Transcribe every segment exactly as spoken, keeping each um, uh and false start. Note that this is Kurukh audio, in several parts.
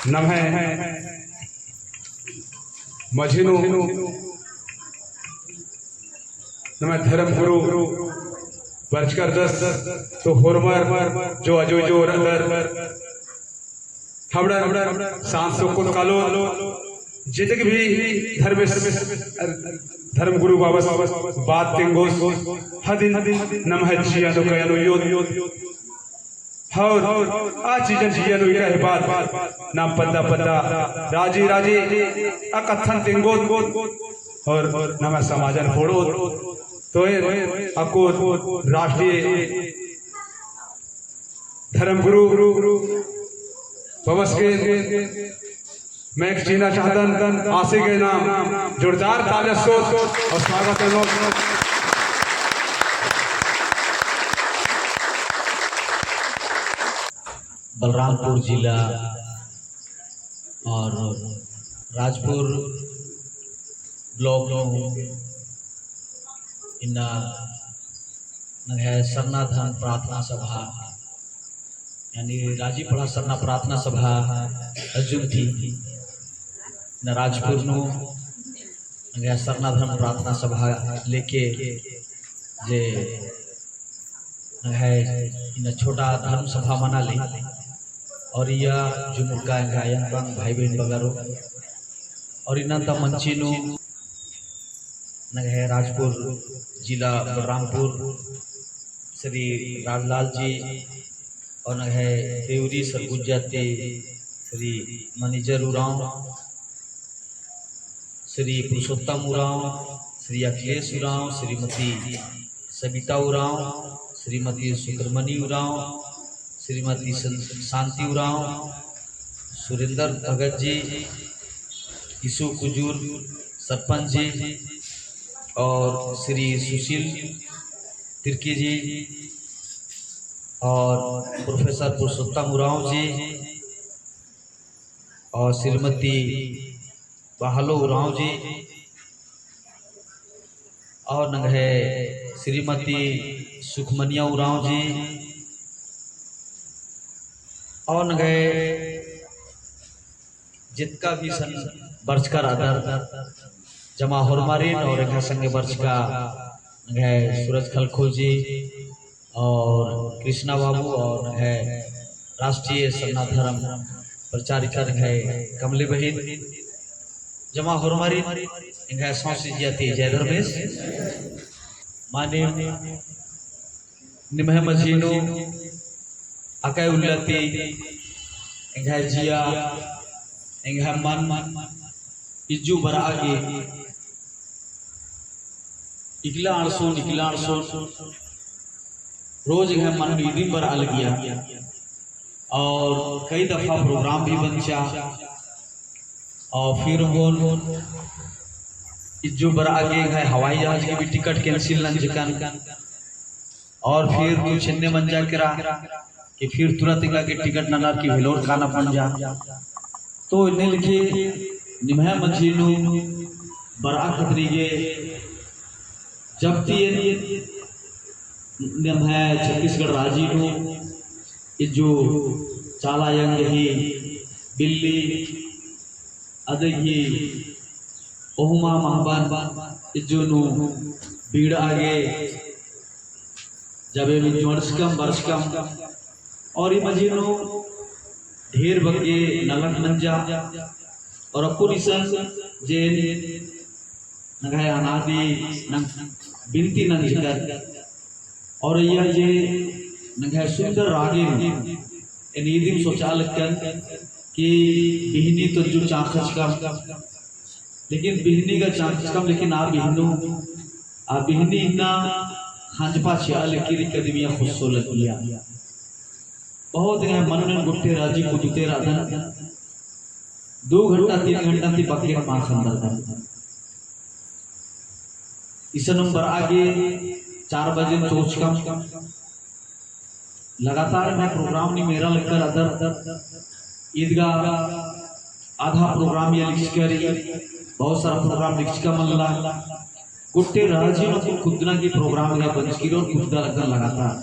नम्है मझी नू नम्है धर्म गुरु बरचकर दस तो होरमर जो अजो जो रअदर, हमड़न सांस सोकोत कालोत, जितक भी धर्मेस, धर्म गुरु बाबस बात तेंगोस, हदिन नम्है जिया नू कया नू योत। हौर आ चीजन जिया नू इका ही बात नाम पद्दा पद्दा राजी राजी आ कत्थन तेंगोत और नम्है समाजन फोड़ोत। तो एन अक्कु राष्ट्रीय धर्म गुरु बबस गे मैं चिअना चाहदन, आसे गे नाम जोरदार तालिया से और स्वागत है लोग। बलरामपुर जिला और राजपुर block नू इन्ना नंग्है सरना धर्म प्रार्थना सभा, यानी राजी पड़हा सरना प्रार्थना सभा अज्जुम ती इन्ना राजपुर नू नंग्है सरना धर्म प्रार्थना सभा लेके जे नंग्है इन्ना छोटा धर्म सभा मना ली और इया जो मुर्गा एंग्है आयंग बंग भाई बहिन बगरो और इन्ना ता मंची नू नंग्है राजपुर जिला बलरामपुर श्री राजलाल जी और नंग्है देवरी सरगुजा ती श्री manager उराँव, श्री पुरुषोत्तम उराँव, श्री अखिलेश उराँव, श्रीमती सबिता उराँव, श्रीमती सुक्रमणी उराँव, श्रीमती सन-, शांति उराँव, सुरेंद्र भगत जी, ईसु कुजूर सरपंच जी और श्री सुशील तिर्की जी और प्रोफेसर पुरुषोत्तम उराँव जी और श्रीमती बहालो उराँव जी और नंग्है श्रीमती सुखमनिया उराँव जी और नंग्है जितका भी सन बरचकर अदर जमा होरमारिन और एंग्है संगे बरचका नंग्है सूरज खलखो जी और कृष्णा बाबू और नंग्है राष्ट्रीय सरना धर्म प्रचारिका नंग्है कमली बहिन जमा होरमारिन एंग्है सौंसे जिया ती जय धर्मेस। मानिम निम्है मझी नू अकय उल्ला ती एंग्है जिया, एंग्है मन इज्जु बरआ गे इकला अंड़सोन, इकला अंड़सोन रोज एंग्है मन इदिम बरआ लगिया। और कई दफा program भी बंचा। और फिर ओंगोन इज्जु बरआ गे एंग्है हवाई जहाज की भी टिकट cancel नंजकन। और फिर कुछ एन्ने मंजा केरा कि फिर तुरंत एंगा गे टिकट ननर की भेलोर काना पंजा। तो एन्ने लेखे निम्है मझी नू बरआ खतरी गे जब ती एन नम्है छत्तीसगढ़ राजी नू इज्जु चाला आयंग ही बिल्ली अदे ही ओहमा महबन इज्जु नू बीड़ा गे जब एम इज्जु अंड़सकम बरचकम और ई मझी नू ढेर बग्गे नलख नंजा और अक्कुन इसन जे नंग्है अनादि नंग बिनती नंजकर। और अइय्या जे नंग्है सुंदर रागे नू एन इदिम सोचआ लक्कन कि बिहनी तो जो चाँख़चकम, लेकिन बिहनी गा चाँख़चकम, लेकिन आ बिहनू, आ बिहनी इन्ना खंजपा चिआ लगी रई, कदिम इय्या खुस्सो लगिया। बहुत एंग्है मन नू गुट्ठे राजी कुदते रअदन। दो घंटा, तीन घंटा ती बग्गे मा खंदरदन। इसन बरआ गे चार बजे चोचकम। लगातार एंग्है program नीम एरा लक्कर अदर। ईद गा आधा program इय्या लिखचका रई, बहुत सारा program लिखचका मल्ला। गुट्ठे राजी नू कुद्दना की program गा बंचकी रई और कुद्दा लग्गन लगातार।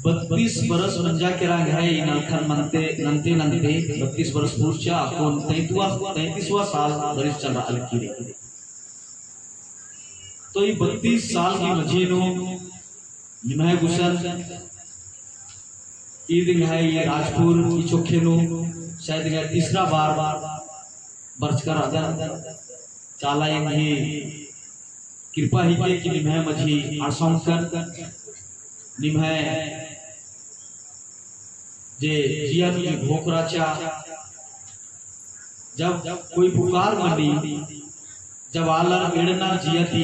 बत्तीस बरस मंजा केरा एंग्है ई नलखन मनते नन्ते नन्ते बत्तीस बरस पूरचा, अक्कुन तैंतवा, तैंतीसवाँ साल बरिस चलरआ लगी रई। तो ई बत्तीस साल की मझी नू निम्है गुसन ईद एंग्है ई राजपुर ई चोखे नू शायद एंग्है तीसरा बार बरचका रअदन। चाला अयंग ही कृपा हिके कि निम्है मझी अंड़संग कर निम्है जे जिया नू जे घोख रहचा, जब कोई पुकार मनी, जब आलर एड़ना जिया ती,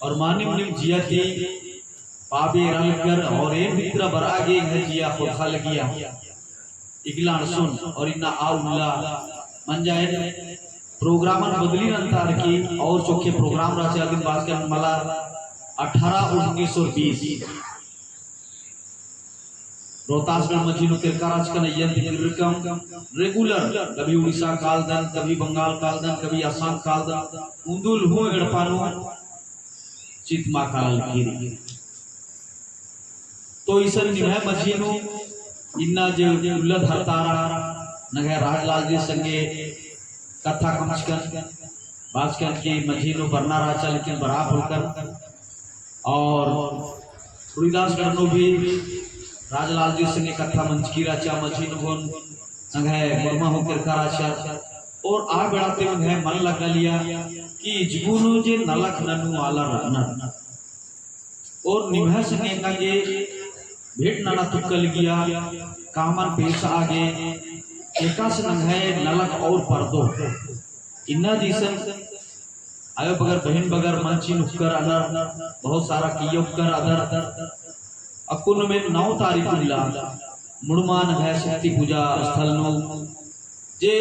और मानिम नीम जिया ती पाबे एरा लग्गर, और एन भितरा बरआ गे एंग्है जिया खोखा लगिया। इगला अंड़सोन और इन्ना आ उल्ला मंजा एन प्रोग्रामन बदली नन्तार की और चोखे प्रोग्राम रहचा अदिन बाचकन मला अठारह उन्नीस और बीस। रोहतासगढ़ मझी नू केरका रहचकन अयंग ती किर्रकम regular, कभी उड़ीसा कालदन, कभी बंगाल कालदन, कभी आसाम कालदन, उन्दुल हूँ एड़पा नू चित मा काला लगी रई। तो इसन निम्है मझी नू इन्ना जे उल्ला धरतारा नंग्है राजलाल जी संगे कत्था कमचकन बाचकन की मझी नू बरना रहचा लेकिन बरआ पोलकन। और सूरीदासगढ़ नू भी राजलाल जी संगे कत्था मंजकी रहचा मझी नू होन नंग्है मुड़मा हूँ केरका रहचा। और आ बेड़ा ती नंग्है मन लग्गालिया कि इजगु नू जे नलख ननू आलर रअनर और निम्है संगे एंगा गे भेंट नना तुक्का लगिया, कामन पेशआ गे, एकासे नंग्है नलख और परदो। इन्ना जे इसन आयो बगर बहिन बगर मंचिन उक्कर अनर, बहुत सारा कियो उक्कर अदर। अक्कुन में नौ तारीख उल्ला मुड़मा नंग्है शक्ति पूजा स्थल नू जे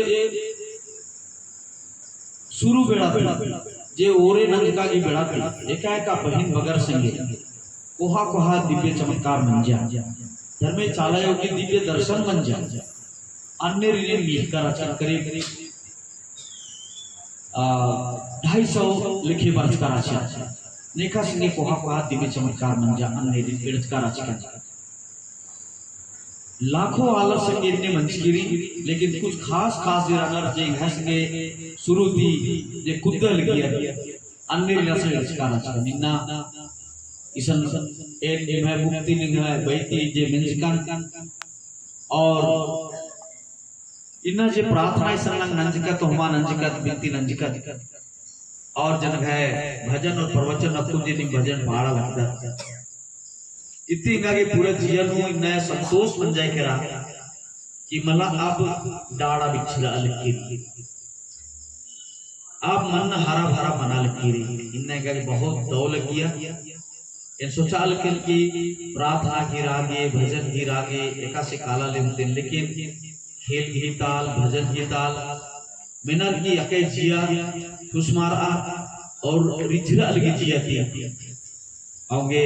शुरू बेड़ा ती, जे ओरे नंजका की बेड़ा ती, एका एका बहिन बगर संगे कोहा कोहा दिव्य चमत्कार मंजा, धर्मे चाला अयो की दिव्य दर्शन मंजा। अन्ने रीने नीखका रहचकन करीब, आ, ढाई सौ लेखे बरचका रहचा। नेखा संगे कोहा कोहा दिव्य चमत्कार मंजा, अन्ने रीने एड़चका रहचकन। लाखों आलर संगे इन्ने मंजकी रई, लेकिन कुछ खास खास जे रअनर जे एंग्है संगे शुरू ती जे कुद्दा लगिया, अन्ने रीना से एड़चका रहचकन। इन्ना इसन एन निम्है मुक्ति निम्है बैती जे मेंजकन और इन्ना जे प्रार्थना इसन नंजकत, होमा नंजकत, बिनती नंजकत। और जे नंग्है भजन और प्रवचन अक्कुन जे नीम भजन पाड़ा लगदत। इत्ती एंगा गे पूरा जिया नू इन्ना संतोष मंजा केरा कि मला अब डाड़ा बिछरा लगी। अब मन हरा भरा मना लगी रई। इन्ना एंगा गे बहुत दौ लगिया। एन सोचा लगियन कि प्रार्थना गही रागे, भजन गही रागे, एकासे काला लेमतेन, लेकिन खेल गही ताल, भजन गही ताल, मेनर की अकय जिया खुसमारआ और रिझरा लगी जिया ती। औंगे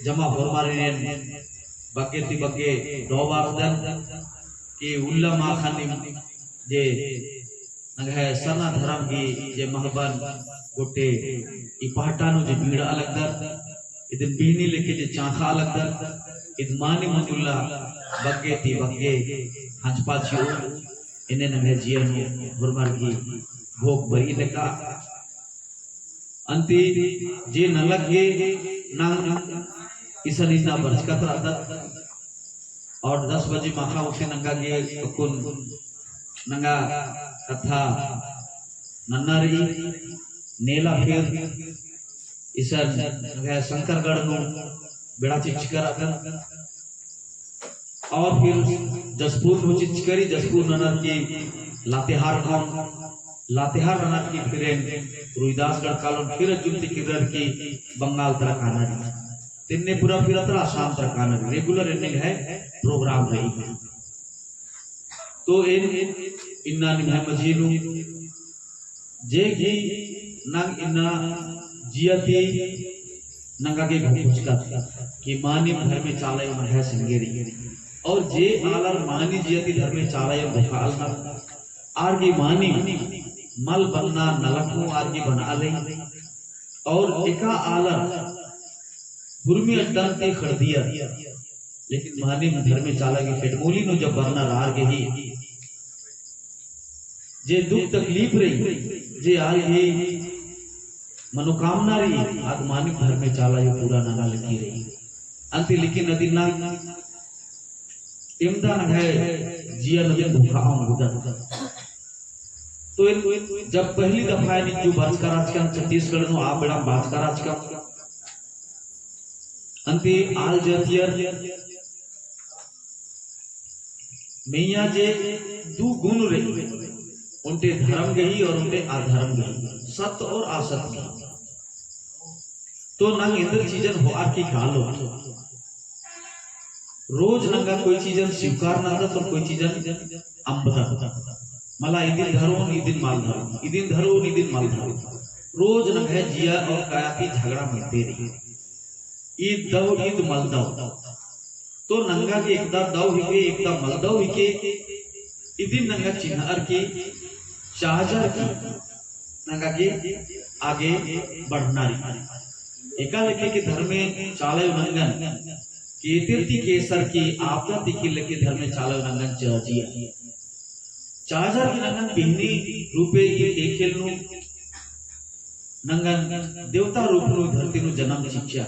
जमा होरमारिन एन बग्गे ती बग्गे दौ बारदन कि उल्ला माख़ा नीम जे नंग्है सरना धरम गही जे महबन गोटे ई पहटा नू जे बीड़ा लगदर, इदिन बीनी लेके जे चाँख़ा लगदर, इद मानिम उल्ला बग्गे ती बग्गे हंजपा चिओ, एन्ने नंग्है जिया नू होरमर गही घोख बरई लेका। अन्ती जे नलख गे नाम इसन इन्ना बरचकत रअदत। और दस बजे माख़ा उठे नंगा गे अक्कुन नंगा कत्था नन्ना रई। नेला फिर इसन नंगा शंकरगढ़ नू बेड़ा चिच्चका रअदन। और फिर जशपुर नू चिच्चका रई, जशपुर ननर की लातेहार कौन, लातेहार ननर की फिर एन रुइदासगढ़ कालोन, फिर अज्जुम ती किर्रर की बंगाल तरा काना रई। तेन्ने पूरा फिर अतरा आसाम तरा काना रई, regular एन्ने है program रई। तो एन इन्ना निम्है मझी नू जे गही नाम इन्ना जिया ती नंगा गे घोखचकत कि मानिम धर्मे चाला अयो नंग्है संगे रई। और जे आलर मानी जिया ती धर्मे चाला अयो घोखालनर, आर गही मानिम मल बन्ना नलख हूँ आर गही बनालई। और एका आलर हुरमी अड्डा ती खड़दिया। लेकिन मानिम धर्मे चाला गे खेड्ड मूली नू जब बरना रअर गही, जे दुख तकलीफ रई, जे आर गही मनोकामना रई, आद मानिम धर्मे चाला अयो पूरा नना लगी रई। अन्ती लेकिन अदिन ना एवंदा नंग्है जिया नू अदिन धोखा ओंगदत। तो एन जब पहली दफा एन इज्जु बरचका रहचकन, छत्तीसगढ़ नू आ बेड़ा बाचका रहचकन, अन्ती आल जातियर मइय्याँ जे दू गुण रई, ओन्टे धर्म गही और ओन्टे अधर्म गही, सत्य और असत्य गही। तो नंग एन्देर चीजन होअर की कालो। रोज नंगा कोई चीजन स्वीकार नन्दत और कोई चीजन अम्बदत। मला इदिन धरोन, इदिन मल धरोन, इदिन धरोन, इदिन मल धरोन। रोज नंग्है जिया और काया ती झगड़ा मंजते रई। ईद दव, ईद मल दव। तो नंगा गे एकदा दव हिके, एकदा मल दव हिके, इदिन नंगा चिन्हअर की, चाजर की, नंगा गे आगे बढ़ना रई। एका लेखे के धर्मे चाला अयो नंगन केतिर ती केसर की आपदा ती की लेखे धर्मे चाला अयो नंगन चाजिया। चाजर की नंगन बिहनी रूपे ई ख़ेख़ेल नू नंगन देवता रूप नू धरती नू जनम चिच्चा।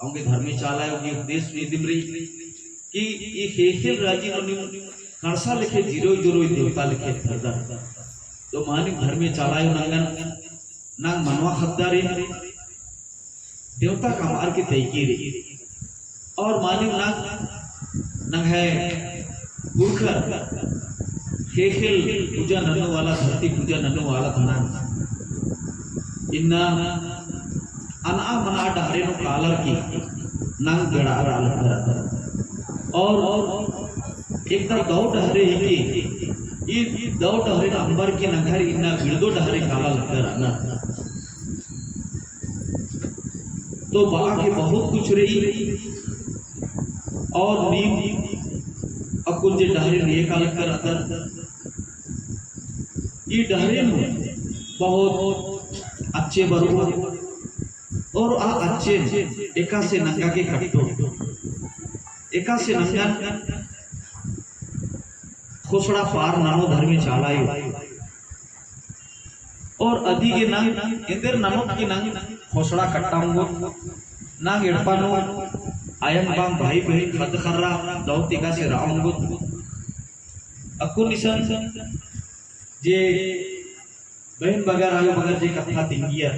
औंगे धर्मे चाला अयो गे उपदेश नू इदिम रई कि ई ख़ेख़ेल राजी नू नीम कड़सा लेखे जिरो जिरो देवता लेखे धरदर। तो मानिम धर्मे चाला अयो नंगन नंग मनवा ख़द्दारिन देवता कमअर की तैकी रई। और मानिम नंग, नंग्है पुरखर ख़ेख़ेल पूजा नन्नू वाला, धरती पूजा नन्नू वाला ता नंग। इन्ना अनआ मनआ डहरे नू कालर की नंग बेड़ा रआ लगदर। और एकदा दव डहरे हिके, ई दव डहरे अम्बर की नंग्हर इन्ना बिड़दो डहरे काला लगदर ना। तो बआ गे बहुत कुछ रई। और नीम अक्कुन जे डहरे नू एका लगदर अदर, ई डहरे नू बहुत अच्छे बरओ। और आ अच्छे एकासे नंगा गे कट्टो, एकासे नंगन ख़ोसड़ा पार ननो धर्मे चाला अयो। और अदी गे नंग एन्देर ननोत की नंग ख़ोसड़ा कट्टा ओंगोत, नंग एड़पा नू अयंग बंग भाई बहिन ख़द्द ख़र्रा दव ती एकासे रआ ओंगोत। अक्कुन इसन जे बहिन बगर आयो बगर जे कत्था तिंगिया,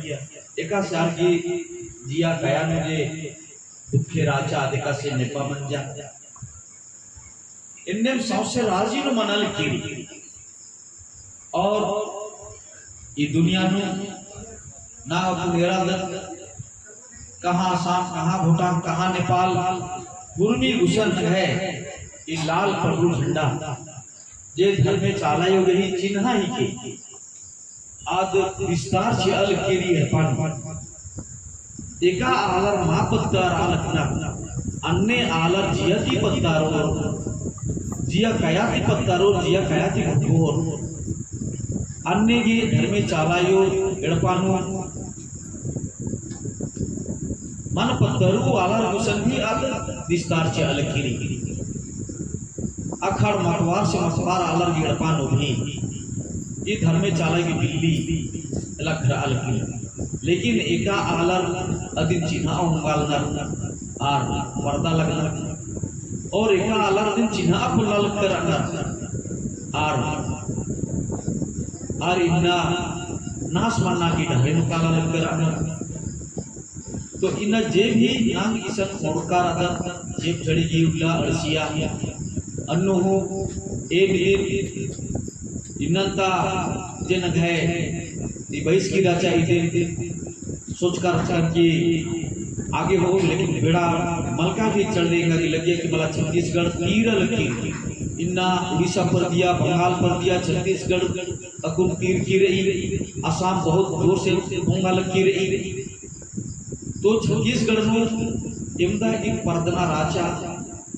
एकासे आर गही जिया काया नू जे दुखे राचा आद एकासे नेपा मंजा। एन्नेम सौंसे राजी नू मना लगी रई। और ई दुनिया नू ना अक्कुन एरादत, कहाँ आसाम, कहाँ भूटान, कहाँ नेपाल, हुरमी गुसन है ई लाल पड़रू झंडा, जे धर्मे चाला अयो गही चिन्हा हिके। आद विस्तार चिआ लगी रई एड़पा नू। एका आलर मा पद्दा रआ लगनर, अन्ने आलर जिया ती पद्दारओर, जिया काया ती पद्दारओर, जिया काया ती भुखोर। अन्ने गे धर्मे चाला अयो एड़पा नू मल पद्दारऊ आलर गुसन भी आद विस्तार चिआ लगी रई। अखड़ मतवार से मतवार आलर गही एड़पा नू भी ई धर्मे चाला गही बिल्ली लखरआ लगी। लेकिन एका आलर अदिन चिन्हा ओंगालनर आर परदा लगनर। और एका आलर अदिन चिन्हा पोल्ला लगदर अनर आर, आर इन्ना नास मन्ना गही डहरे नू काला लगदर अनर। तो इन्ना जे भी नांग इसन मोड़का रअदत, जेब झड़ी गही उल्ला अड़सिया, अन्नु हूँ एम दिन इन्नन्ता जे नंग्है ई बइस की राचा इदिन सोचका रहचकन कि आगे होओ, लेकिन बेड़ा मलका भी चल रही एंगा गे लगिया कि मला छत्तीसगढ़ तीरा लगी। इन्ना उड़ीसा परदिया, बंगाल परदिया, छत्तीसगढ़ अक्कुन तीरकी रई, आसाम बहुत जोर से पोंगा लगी रई। तो छत्तीसगढ़ नू एवंदा ईद परदना राचा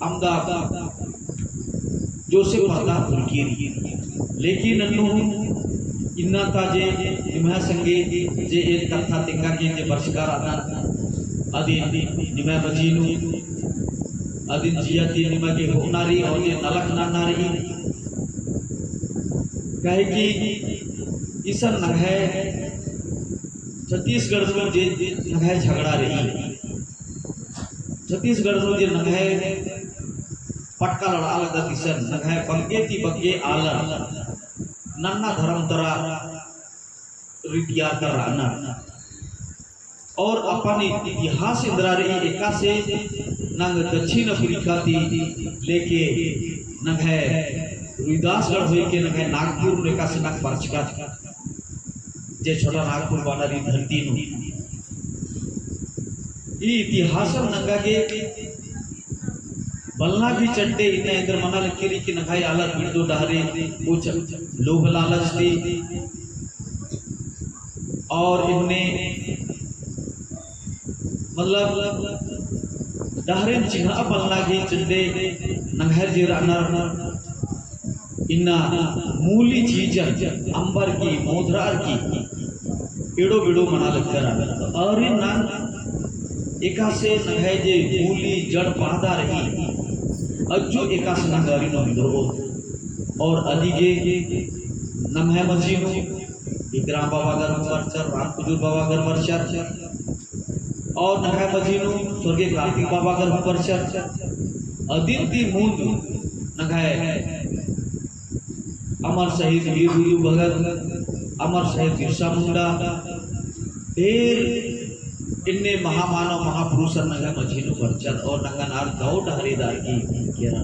अमदा जोर से परदा पुरकी रई। लेकिन अन्नु इन्ना ता जे निम्है संगे जे एक कत्था तेंगा के जे बरचका रअदन, अदिन निमा मझी नू, अदिन जिया ती निमा गे होना रई, और जे नलख नन्ना रई। काहे कि इसन नंग्है छत्तीसगढ़ नू जे नंग्है झगड़ा रई, छत्तीसगढ़ नू जे नंग्है पटका लड़आ लगदत, इसन नंग्है बग्गे ती बग्गे आलर नन्ना धरम तरा रीतियार कर रअनर। और अपन इतिहास एन्दरा रई, एकासे नंग दक्षिण अफ्रीका ती लेके नंग्है रुइदासगढ़ होइके नंग्है नागपुर नू एकासे नंग परचकत, जे छोटा नागपुर बअनर ई धरती नू। ई इतिहास नंगा गे बलना गही चड्डे इन्ना एन्देर मना लगी कि नंग्है आलर बिड़दो डहरे कुछ लोभ लालच ती और इन्ने मतलब डहरेन चिन्हा बलना गही चड्डे नंग्है जे रअनर इन्ना मूली चीजन अम्बर की मोधरार की एड़ो बेड़ो मना लगदर। तो आरिन नंग एकासे नंग्है जे मूली जड़ पहदा रई, अज्जो एकासे नंग आरिन ओन्दरओत। और अदिगे नम्है मझी नू इकराम बाबा गर बरचर, राम कुजूर बाबा गर बरचर, और नंग्है मझी नू स्वर्गीय कार्तिक बाबा गर बरचर। अदिन ती मुन्द नंग्है अमर शहीद वीर बुधु भगत, अमर शहीद बिरसा मुंडा, ढेर इन्ने महामानव महापुरुषर नंग्है मझी नू बरचर और नंगन आर दव डहरे दारकी केरा।